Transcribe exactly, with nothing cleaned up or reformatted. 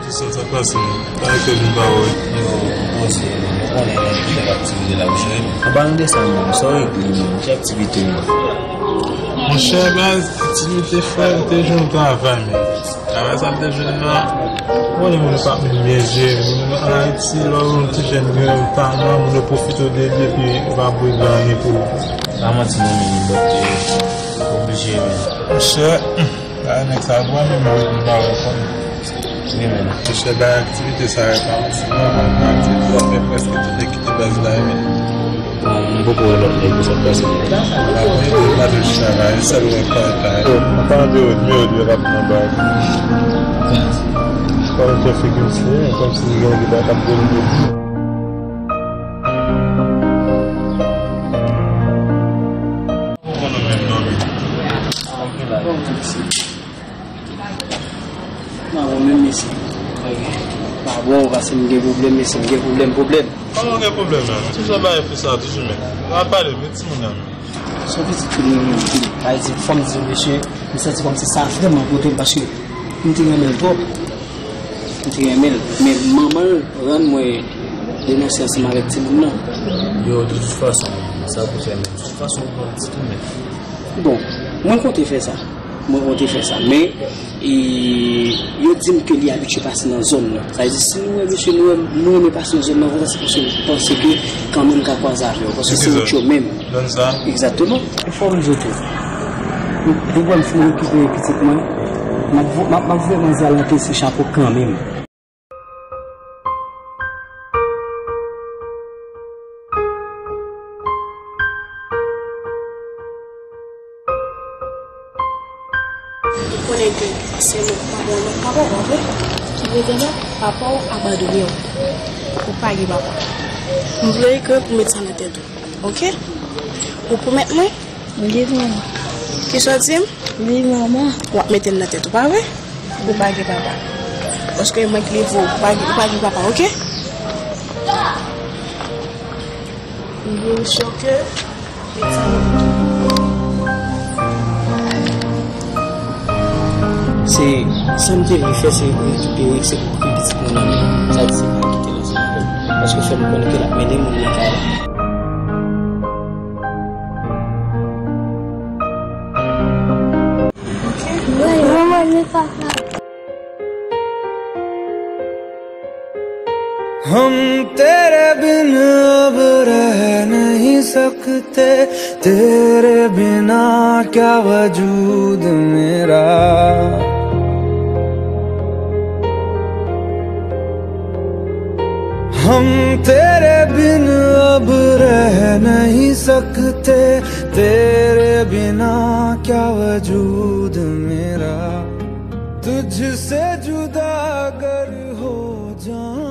Sa, sa pase, men. Sa ke nou pa wè. Yo, poze, men. Ou konnen, men, ki fè aktivite la, ou cheri, men. An palan de sa, men, sa w regle, men, ki aktivite, men? Monchè, baz, aktivite frè, te jwenn travay, men. Travay sa te jwenn nan. Ou konnen moun pa menm byen jere, men. Ann Ayiti, lè w yon ti jèn gen yon talan, moun yo pwofite w de li, epi yo pa voye anyen pou ou. Pa manti, non, men, bòt, oblije, men. Monchè, a, nèg sa bwa menm, mwen, m pa wè konn. Wi, men. Monchè, bay aktivite sa yo pa ansanm, non, non, non, aktivite sa fè prèske tout nèg kite baz la, wi. Bon, m poko wè lòt nèg yo, sa k pase. A, bon, yo te gade chita la, e sèl wè kay la. Yo, m pa andewo, nimewo de l ap nan baz. Sa yo fè figi m fou, kòmsi li gen yon gita k ap boule. Ou konnen menm non, men. Bon, mèsi. Non, mwen menm, mèsi. Pa bon, paske m gen pwoblèm, mèsi, m gen pwoblèm, pwoblèm. Kòman w gen pwoblèm la? Toujou bay fi sa, toujou men. N ap pale, men timoun nan men. Se yon pitit fi mwen menm ki, sa vle di, fò m di, mesye, m santi kòmsi sa vrèman pote m, paske m te renmen l twòp. M te renmen l, men manman l rann mwen denonse ansanm avèk timoun nan. Yo, de tout fason, sa pou fè, men de tout fason, ou pran ti tou, men. Bon, mwen konte fè sa. Mwen konte fè sa. Men, e, yo di m ke li abitye pase nan zòn nan. Sa vle di, si nou wè mesye, nou wè, nou renmen pase nan zòn nan, se paske nou panse ke kanmenm ka kwaze avè w. Paske se wout yo menm. Zòn sa? Egzakteman. E fò m di w tou. Depi m fin rekipere pitit mwen, m ap vo-, m ap, m ap voye manzè al nan P C Chapo kanmenm. Ou konnen ke se mwen k pa bon, mwen k pa bon, pa vre? Ki vle di la? Papa w abandone w. Ou pa gen papa. M vle ke pou met sa nan tèt ou. Oke? Ou pwomèt mwen? Wi, manman. Kisa w di m? Wi, manman. W ap mete l nan tèt ou, pa vre? Ou pa gen papa. Paske mwen k leve w, ou pa gen, ou pa gen papa, oke? M vle w sure ke Se, sa m te vle fè, se rekipere, se pou pran pitit mwen nan men l. Sa di se pa kite l ansanm avè m. Paske fè m konnen ke l ap mennen moun nan kay la. Manman, men papa. हम तेरे बिन अब रह नहीं सकते, तेरे बिना क्या वजूद मेरा। हम तेरे बिन अब रह नहीं सकते, तेरे बिना क्या वजूद मेरा। तुझसे जुदा अगर हो जाऊं